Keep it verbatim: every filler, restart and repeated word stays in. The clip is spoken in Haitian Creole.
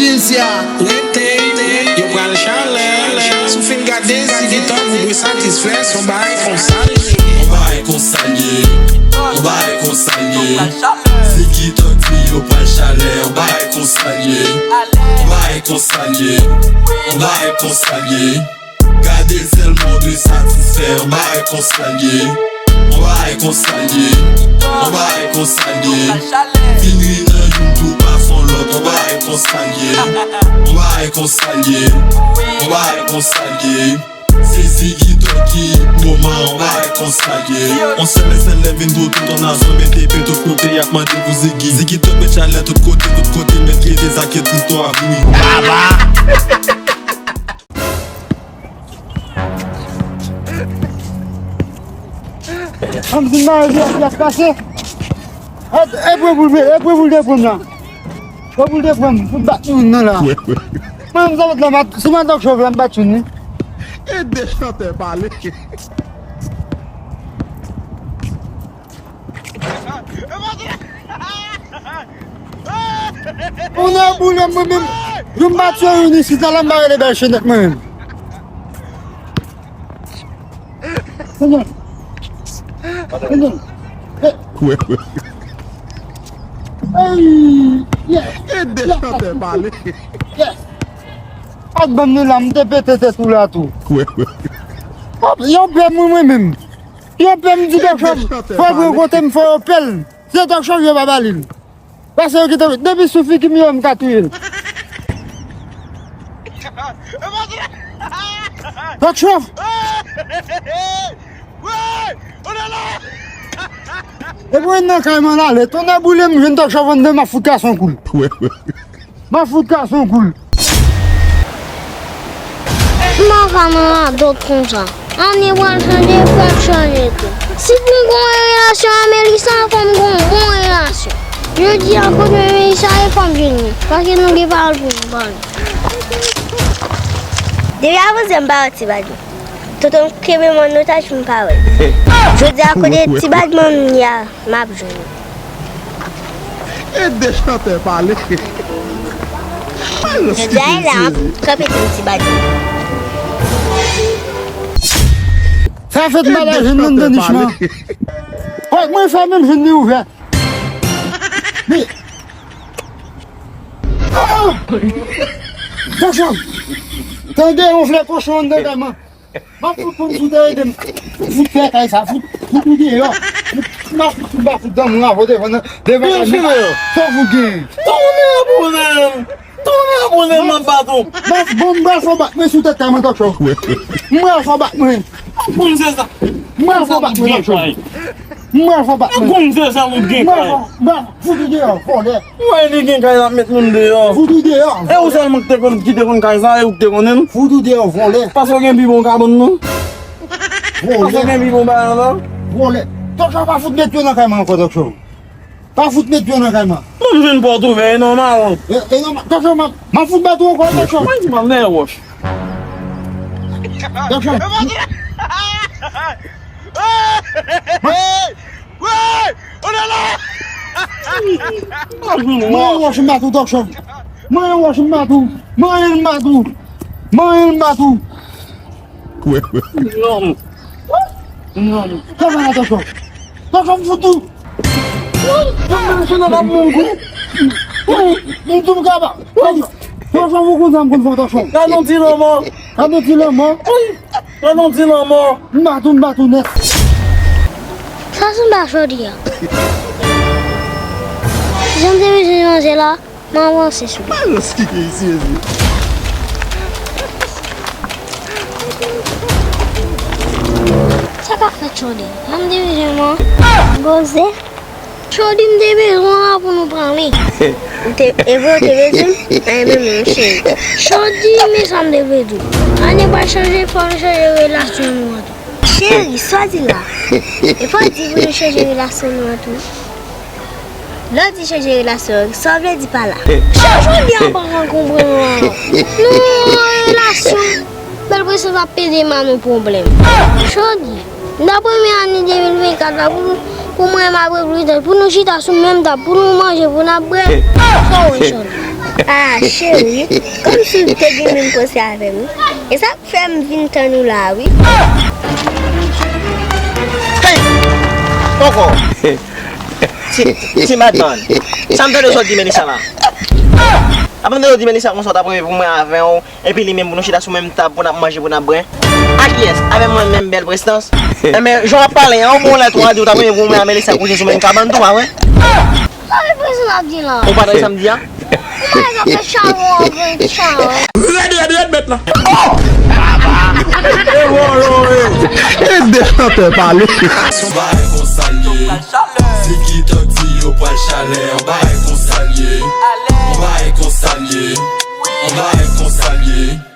Isi a, rete, yo pral chalè. Si w fin gade Ziggy Thug, ou dwe satisfè, se yon bagay konsa l ye. Yon bagay konsa l ye. Yon bagay konsa l ye. Ziggy Thug di yo pral chalè. Yon bagay konsa l ye. Yon bagay konsa l ye. Yon bagay konsa l ye. Gade sèlman w dwe satisfè, yon bagay konsa l ye. Yon bagay konsa l ye. Yon bagay konsa l ye. Vin ri nan youn tou pa fon lòt, yon bagay konsa l ye. Yon bagay konsa l ye. Yon bagay konsa l ye. Se Ziggy Thug ki moman, yon bagay konsa l ye. On sèl e sèl lè vin pou tout on nazon mete pe tout kote, y ap mande pou Ziggy. Ziggy Thug met chalè tout kote, tout kote, met lide zake tout to ap bri. Ann vin mare vyèt vyèt pase. E, e pran pou l, e pran pou l te pran m la. Pran pou l te pran m, pou bat moun nan la. Mwen menm sa met la, si mwen Dòk Chòv la, m bat youn wi. E de chantè pale. Ou nan boule mwen menm. Yon m pa tye youn isit la, la m pa rele bèl chenèt mwen menm. Senyè. Senyè. Ey! Ey! Yes! E de chantè pale. Yes! Ak banm nou la, m te pete tèt ou la tou. Hop, yon pè mwen mwen menm. Yon pè m di Dòk Chòv, fò w rankontre m, fò yo pè l. Se Dòk Chòv yo pa ba li l. Paske yo kite m, depi sou figi m yo, m ka touye l. Dòk Chòv! Epi w nan kay mwen ale, tonnè boule m, jwenn Dòk Chòv anndan, m ap fout gason kou l. M ap fout gason kou l. M pa ka nan radòt konsa. Ane pral chanje, fò m chanje tou. Si pou m gon relasyon a Melissa, fò m gon bon relasyon. Jodi a kote Melissa ye, fò m jwenn li. Paske nou gen pawòl pou nou pale. Depi avanse m pa wè Ti Badjou. Tonton kenbe m an otaj pou m pa wè l. Jodi a kote Ti Badjou m ye a. M ap jwenn. E de chantè pale. Jodi a la, m ap kanpe sou Ti Badjou. Sa fèt malè jwenn nan denichman. Fòk mwen fè menm jwenn li ouvè. Li. Ah! Kochon! Tande yon vle kochon anndan kay mwen. M ap fout konn si w te ede m. Fout fè kay sa, fout, fout ou deyò. M ap fout, m ap fout dan moun avè w devan nan, devan nan. Sa w fout gen? Tonnè boule m! Tonnè boule m, m ap bat ou. Bon, m pral fè w bat mwen sou tèt kay mwen, Dòk Chòv. M pral fè w bat mwen. Konn se sa. M pral fè w bat mwen, Dòk Chòv. M pral fè w bat mwen. Konn se sa nou gen kay. M pral fout ou deyò, vòlè. Mwen li gen kay la met moun deyò. Fout ou deyò. E ou sèlman ki te konn, ki te konn kay sa, e ou ki te konnen l? Fout ou deyò, vòlè. Paske w gen pi bon kabann nan. Vòlè. Paske w gen pi bon bagay la. Vòlè. Dòk Chòv pa fout met pye w nan kay mwen ankò, Dòk Chòv. Pa fout met pye w nan kay mwen. Mwen m jwenn pòt ouvè, e nòmal. E, e nòmal. Dòk Chòv, m ap, m ap fout bat ou ankò, Dòk Chòv. Mwen di m ap nèy wòch. Dòk Chòv. Mwen yon wòch m bat ou, Dòk Chòv. Mwen yon wòch m bat ou. Mwen yon m bat ou. Mwen yon m bat ou. Lòm. Lòm. Kòman la, Dòk Chòv? Dòk Chòv, m fout ou. Mwen mache nan la moun kou. M tou m kaba. Dòk Chòv, ou konn sa m konn fè, Dòk Chòv. Gade yon ti lanmò. Gade yon ti lanmò. Gade yon ti lanmò. M bat ou, m bat ou nèt. Sa se yon bagay jodi a. Jan m te bezwen manje la, m avanse sou li. Balans ki gen isi, isi. Sa k ap fèt, Chòdi? Jan m te bezwen mwen. Poze. Chòdi, m te bezwen w la pou nou pale. Ou te, e vre ou te bezwen m? Enben, mon cheri. Chòdi, men sa m te vle di w. Ane pral chanje, fò nou chanje relasyon nou an tou. Cheri, sa w di la? E fò w di pou nou chanje relasyon nou an tou. Lè w di chanje relasyon, sa w vle di pa la? Chak jou li ap pa konprann. Nou an relasyon. Bèl presyon ap pede m a nou pwoblèm. Chòdi, nan premye ane de mil vennkat la, pou, pou mwen m ap reprezante, pou nou chita sou menm tab, pou nou manje, pou n ap bwè, sa w wè, Chòdi? Ah, cheri, kòmsi w te gen menm panse avè m, wi. E sa k fè m vin tann ou la, wi. Hey! Poko! Ti, ti madanm, sa m tande w di Melissa la? Apa m tande w di Melissa konsa w t ap renmen pou mwen avè w, epi li menm pou nou chita sou menm tab pou n ap manje, pou n ap bwè? A kiyès? Avè mwen menm bèl prestans? Enben, jan w ap pale an, ou bon lè tou a di w t ap renmen pou mwen a Melissa kouche sou menm kabann tou, pa vre? Sa reprezan ap di la? Ou pa tande sa m di a? Ou pa ka fè chawon anvan chawon. Rèd, rèd, rèd, mèt la. Ede chantè pale. Yon bagay konsa l ye. Se ki tank di yo pral chalè. Yon bagay konsa l ye. Yon bagay konsa l ye. Yon bagay konsa l ye.